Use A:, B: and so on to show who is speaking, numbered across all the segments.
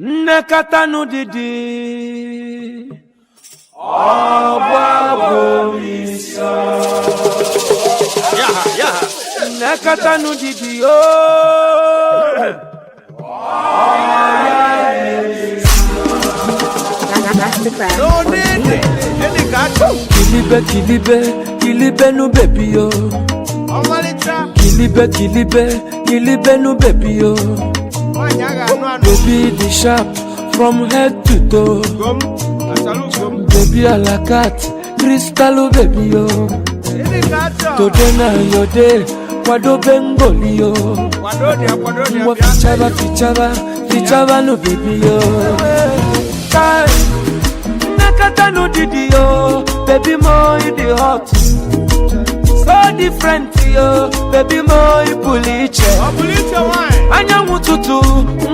A: Nnekọta n'ụdịdị
B: Yaha, yaha.
A: Nnekọta n'ụdịdị ooo.
C: Masterclass.
B: N'ụdịdị, gịnị ka achọ?
A: Kilibe kilibe kilibe nu bebi yo.
B: Ọmalịcha,
A: Kilibe kilibe kilibe nu bebi yo.
B: nwaanyị a ga-anụ anụ.
A: Baby dị sharp from head to toe.
B: Gom, asalu gom.
A: Baby a la carte, crystal baby yo.
B: Gịnị ka achọ?
A: Today na your day, kwadobe ngoli yo.
B: Kwado dị ya, kwado dị ya,
A: Ngwa
B: bịa.
A: fichaba fichaba fichaba no baby yo. Kai, nnekọta n'ụdịdị yo, baby mo you dey hot. So different yo, baby mo ị pụrụ iche.
B: Ọ bụrụ iche nwaanyị,
A: Anyanwụ tutu,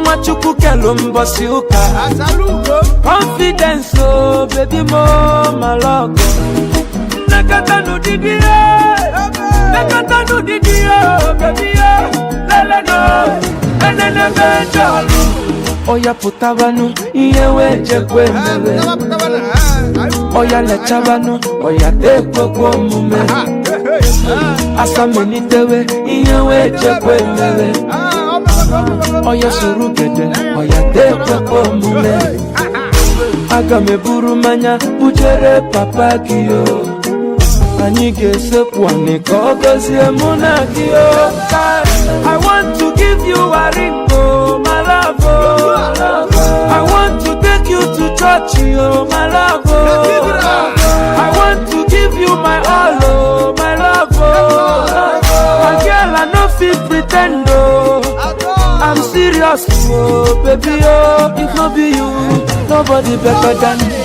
A: nwa Chukwu kelu mbọsị ụka.
B: asalu gom.
A: Confidence oh, baby mo malọgọ. Nnekọta n'ụdịdị yo, nnekọta n'ụdịdị yo, baby yo, leleno, enenebe jọlụ. Ọya pụtabanụ, ihe wee jekwe
B: Eh,
A: mere.
B: pụtaba, pụtaba na, eh, anyị-
A: Ọya lechabanụ, ọya tekwekwe omume.
B: Ah, eh, eh, ah,
A: Asamelitewe, ihe wee jekwe mere.
B: ah, ọ bụrụ, ọ bụrụ, ọ bụrụ.
A: Ọya soro gede, ọya tekwekwe omume. Aga m eburu mmanya bujere papa gị o. Anyị ga-esekpu anị ka ọ gọzie mụ na gị o. I want to give you a ring, oh, my love, oh. I want to take you to church, oh, my love, oh. I want to give you my all, oh, my love, oh. My girl, I no fit pretend, oh.
B: Atọ.
A: I'm serious, oh, baby, oh, if no be you, nobody better than me.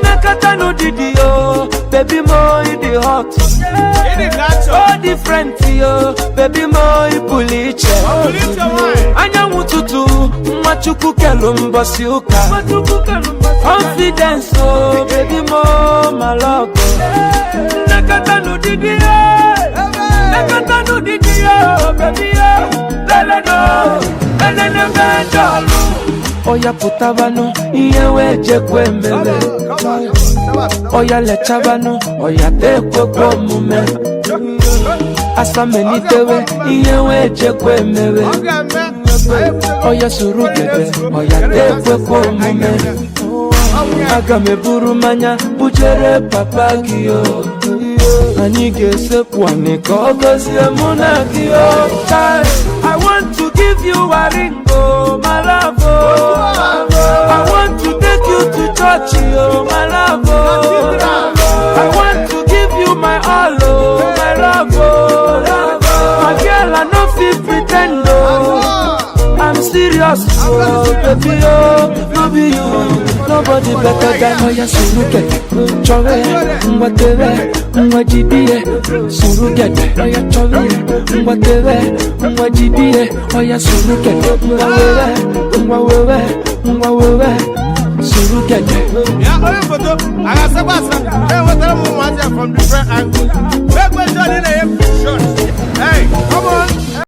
A: Nnekọta n'ụdịdị, oh, baby, mo, you dey hot.
B: Gịnị ka achọ?
A: So different, oh, baby, mo, ị pụrụ iche.
B: Ọ bụrụ iche nwaanyị,
A: Anyanwụ tutu, nwa Chukwu kelu mbọsị ụka. Confidence, oh, baby, mo, malọgọ. Nnekọta n'ụdịdị, oh, nnekọta n'ụdịdị, oh, baby, oh, leleno, enenebe jọlụ. Ọya pụtabanụ, ihe wee jekwe mere.
B: Come on, come on, come on.
A: Ọya lechabanụ, ọya tekwekwe omume. Asamelitewe, ihe wee jekwe mere.
B: Ọ ga-eme. Anyị ebutere-
A: Ọya soro gede, ọya tekwekwe omume. Aga m eburu mmanya bujere papa gị o. Anyị ga-esekpu anị ka ọ gọzie mụ na gị o. Chai, I want to give you a ring, oh, my love, oh. I want to take you to church, oh, my love, oh. I want to give you my all, oh, my love, oh. My girl, I no fit pretend, oh. I'm serious, oh, baby, oh, no be you, nobody better than Oya surugede, chọwe, ngwa tewe, ngwa jidie, surugede, oya chọwe, ngwa tewe, ngwa jidie, oya surugede, ngwa wewe, ngwa wewe, ngwa wewe, surugede.
B: Ya, onye foto, a ga-asakwa asa. E nwetara m ụmụazị a from different angles. Make sure na ị na-enye shot. Hey, come on.